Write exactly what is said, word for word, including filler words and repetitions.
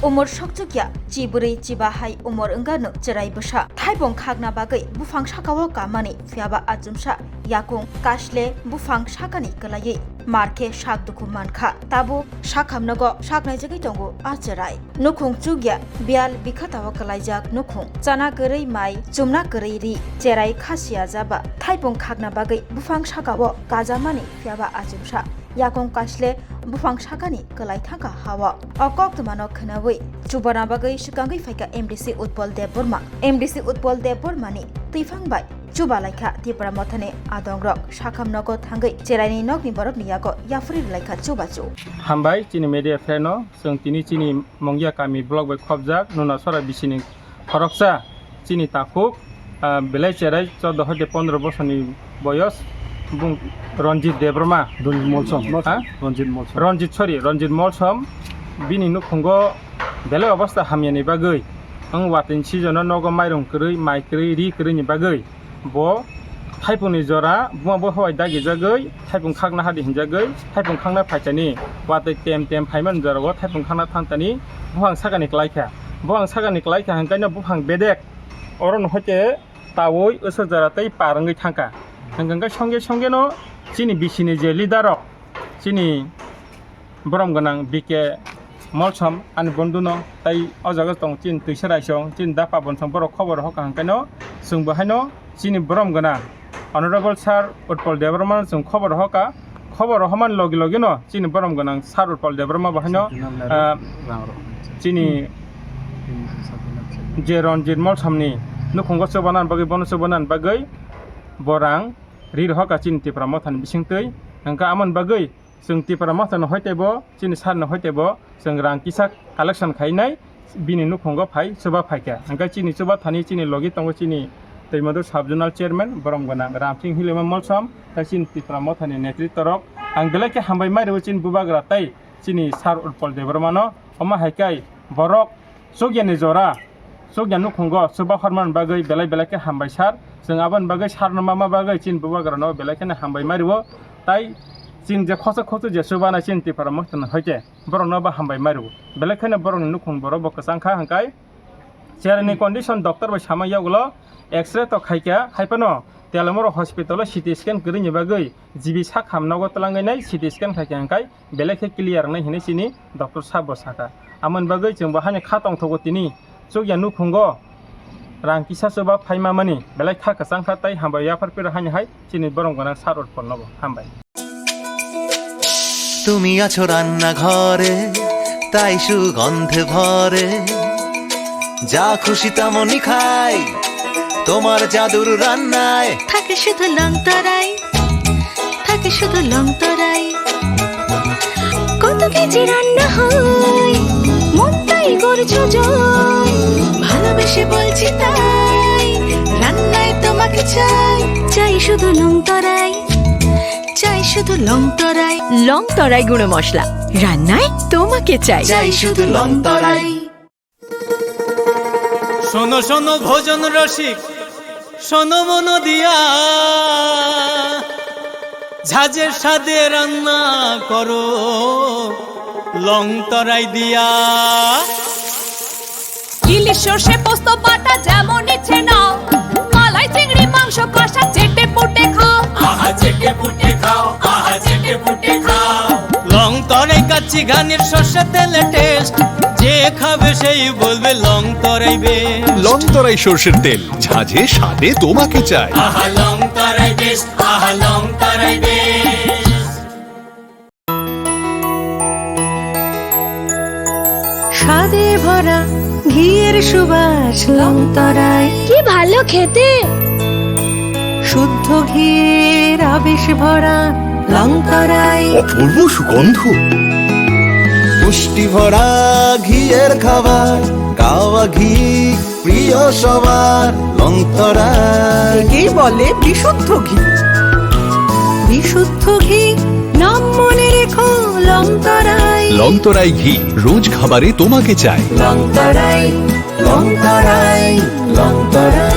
Umor sokchukya, chibrwi chiba hai umor wngano cherai bwsa. Thaipung khakna bagwi buphang sakao kamani, phiyaba achumsa yakung kasle buphang sakani kwlaiwi markhe sak dukhu mankha. Tabuk sakhamnogo saknaijagwi tongo a cherai. Nukhung chukya, biyal bikhatao kwlaijak nukhung. Chana kwrwi mai, chumna kwrwi ri, cherai khasiya jaba. Thaipung khakna bagwi buphang sakao kajamani, phiyaba achumsa yakung kasle buphang sakani kwlai thangkha hao. O koktwmano khwnawi chubana bagwi swkangwi phaikha M D C Utpal Debbarma. M D C Utpal Debbarmani twiphang bai chubalaikha Tipra Mothani adongrok. Sakham nogo thangwi cheraini nokni borokni yago yaphuri rwlaikha chubachu. Hambai chini media friend no, chwng tini chini Mongya kami block bai khopjak Nunasora bisini khoroksa chini takhuk, ah, belai cherai chordo hoite pondro bosorni boyos, bung Ranjit Debbarma. Ranjit Molsom. Ha? Ranjit Molsom. Ranjit, sorry, Ranjit Molsom. Bini nukhungo belai obosta hamyani bagwi, ang watini season-o nogo mairung kwrwi, mai kwrwi, ri kwrwini bagwi bo thaipungni jora buma bo howai dagijagwi thaipung khakna hadi hinjagwi thaipung khakna phaikani, watwi tem tem phaimani jorao thaipung khakna thangtani buphang sakani kwlaikha. Buphang sakani kwlaikha hwnkhe no buphang bedek oro no hoite tawi usuk jora tei par wngwi thangkha. Hwnkhe songje songje no chini bisini je leader rok, chini borom gwnang B K Molsom ani bondhu no, tai o jaga tong chini twisa raisong, chini da Pabon song borok khobor hoka hwnkhe no chwng bo haino chini borom gwnang Honorable Sir Utpal Debbarma no chwng khobor hoka. Khobor rohormani logi logi no chini borom gwnang Sir Utpal Debbarma bo haino, ah, chini je Ranjit Molsom ni nukhungo chubana bagwi, bono chubana bagwi borang ri rohoka chini Tipra Mothani bisingtwi. Hwnkhe amoni bagwi chwng Tipra Mothano hoitebo, chini Sir no hoitebo chwng rang kisa collection khainai, bini nukhungo phai chuba phaikha. Hwnkhe chini chuba thani chini logi tongo chini Twimadu Sub Zonal Chairman borom gwnang Ramsing Hilima Molsom, tei chini Tipra Mothani netritwa rok. Ang belai khe hambai mai rwo chini bubagra tei chini Sir Utpal Debbarma no. Omo hai khe borok chukya ni jora, chukya nukhungo chuba hormani bagwi belai belai khe hambai sir. Chwng aboni bagwi sir no ma ma bagwi chini bubagra no belai kheno hambai mai rwo. Tai chini je khosok khosok je chuba nai chini Tipra Mothani hoite borok no bo hambai mai rwo. Belai kheno borok ni nukhung borok bo kwchang kha hwnkhe. Cherani condition doctor bai sama yagulo X-ray to khaikha, haiphano Telamura hospital o C T scan kwrwini bagwi G B sakham nogo twlangwi nai C T scan khaikha hwnkhe belai khe clear wngnai hinwi chini doctor sabo sakha. Amoni bagwi chwng bo haino kha tongthogo tini chukya nukhungo rang kisa chuba phaimamani belai kha kwchang kha tei hambai yaphar phiro haino hai chini borom gwnang Sir Utpal nobo hambai. তুমি আছো রান্নাঘরে, তাই সুগন্ধে ভরে। যা খুশি তেমনই খাই, তোমার জাদুর রান্নায়। থাকে শুধু লং তরাই, থাকে শুধু লং তরাই। কত কেজি রান্না হয়, মন তাই করছো জয়। ভালোবেসে বলছি তাই, রান্নায় তোমাকে চাই। চাই শুধু লং তরাই, চাই শুধু লং তরাই। লং তরাই গুঁড়ো মশলা, রান্নায় তোমাকে চাই। চাই শুধু লং তরাই। শোনো শোনো ভোজন রসিক, শোনো মন দিয়া, ঝাঁঝের স্বাদে রান্না করো লং তরাই দিয়া। ইলিশ সর্ষে পোস্ত বাটা যেমন ইচ্ছে নাও, মালাই চিংড়ি মাংস কষা চেটে পুটে খাও। আহা চেটে পুটে খাও, আহা চেটে পুটে খাও। লং তরাই কাচ্চি ঘানির সর্ষে তেলে টেস্ট, যে খাবে সেই বলবে লং তরাই বেস্ট। লং তরাই সর্ষের তেল, ঝাঁঝে স্বাদে তোমাকে চাই। আহা লং তরাই বেস্ট, আহা লং তরাই বেস্ট। স্বাদে ভরা ঘিয়ের সুবাস লং তরাই। কি ভালো খেতে। শুদ্ধ ঘিয়ের আবেশ ভরা লং তরাই। অপূর্ব সুগন্ধ। পুষ্টি ভরা ঘিয়ের খাবার, গাওয়া ঘি প্রিয় সবার লং তরাই। একেই বলে বিশুদ্ধ ঘি। বিশুদ্ধ ঘি, নাম মনে রেখো লং তরাই। লং তরাই ঘি, রোজ খাবারে তোমাকে চাই। লং তরাই, লং তরাই, লং তরাই।